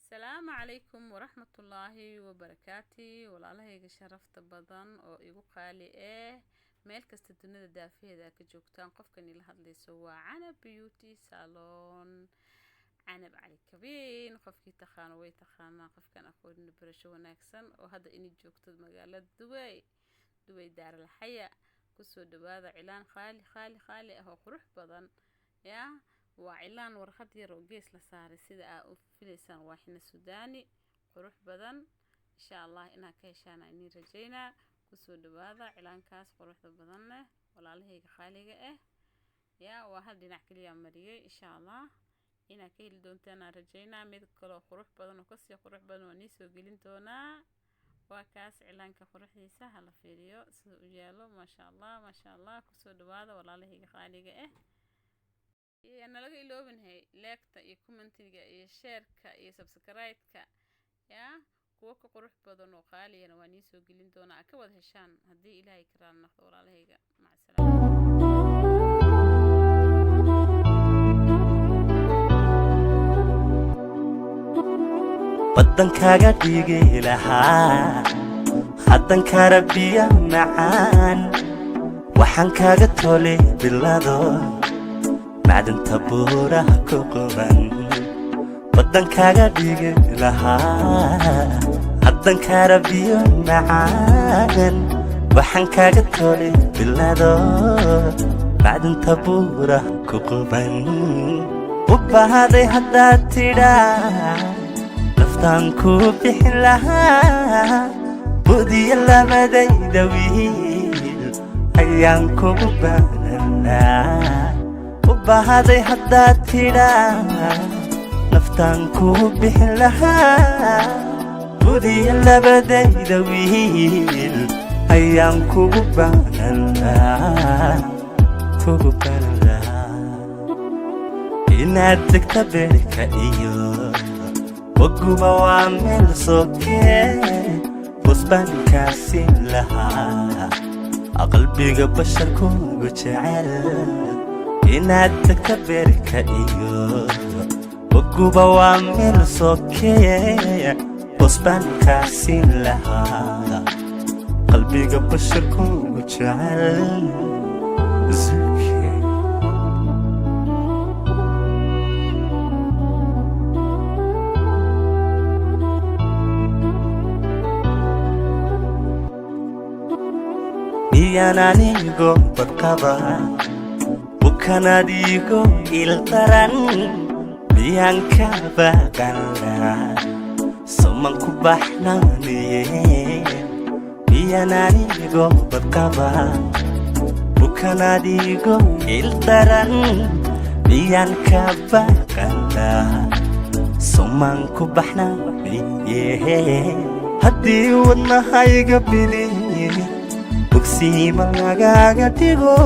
Asalaamu calaykum waraxmatullaahi wabarakaati. Walaalahayga sharafta badan oo igu qaali eh, meel kasta dunida daafaheeda ka joogtaan, qofkan ila hadlayso waa Canab Beauty Salon, Canab Cali Kabiin. Qofkii taqaano way taqaanaa, qofkan aqoonin barasho wanaagsan. Oo hadda inay joogto magaalada Dubay, Dubay Daaralxaya. Kusoo dhawaada cilaan qaali qaali qaali ah oo qurux badan. Yaa waa cilaan warqad yar oo gees la saaray sida aa u filaysaan. Waa xina Sudaani qurux badan. Insha Allah inaad ka heshaan aan idin rajaynaa. Kusoo dhawaada cilaankaas quruxda badan leh, walaalahayga qaaliga ah. Yaa waa hal dhinac kaliya mariyay. Insha Allah inaad ka heli doontaan aan rajaynaa. Mid kaloo qurux badan oo kasii qurux badan waa nii soo gelin doonaa. Waa kaas cilaanka quruxdiisa, hala fiiriyo sida u yaalo. Maasha Allah, maasha Allah. Kusoo dhawaada, walaalahayga qaaliga ah. Nalaga iloobinhay like-ta iyo comment-iga iyo share-ka iyo subscribe-ka. Yaa kuwo ka qurux badan oo qaaliyana waa nii soo gelin doonaa, aad ka wada heshaan haddii Ilaahay ka raali noqdo. Walaalahayga, macsalaama. Waddankaaga dhigi lahaa haddan karabiya macaan, waxaan kaaga tolay bilado macdanta buuraha ku quban. Waddankaaga dhigi lahaa haddan karabiyo macaan, waxaan kaaga tolay bilado macdanta buuraha ku quban. U baahday haddaad tidhaa, naftaan kuu bixin lahaa. Budiya labadayda wiil ayaan kugu baananaa. U baahday haddaad tidhaa, naftaan kuu bixin lahaa. Budiya labadayda wiil ayaan kugu baananaa, kugu baananaa. Inaad degta beerka iyo waguba waa meel sokee, busbaan kaasin lahaa qalbiga basharkugu jecel. Inaad degta beerka iyo waguba waa meel sokee, busbaan kaasin lahaa qalbiga basharkugu jecel. Zuki. Miyaan anigo badqaba bukanadiigo ildaran? Miyaan ka baqanlaa soman ku baxnaaniye? Miyaan anigo badqaba bukanadiigo ildaran? Miyaan ka baqanlaa soman ku baxnaaniye? Haddii wadnahayga bili bogsiima lagaaga dhigo.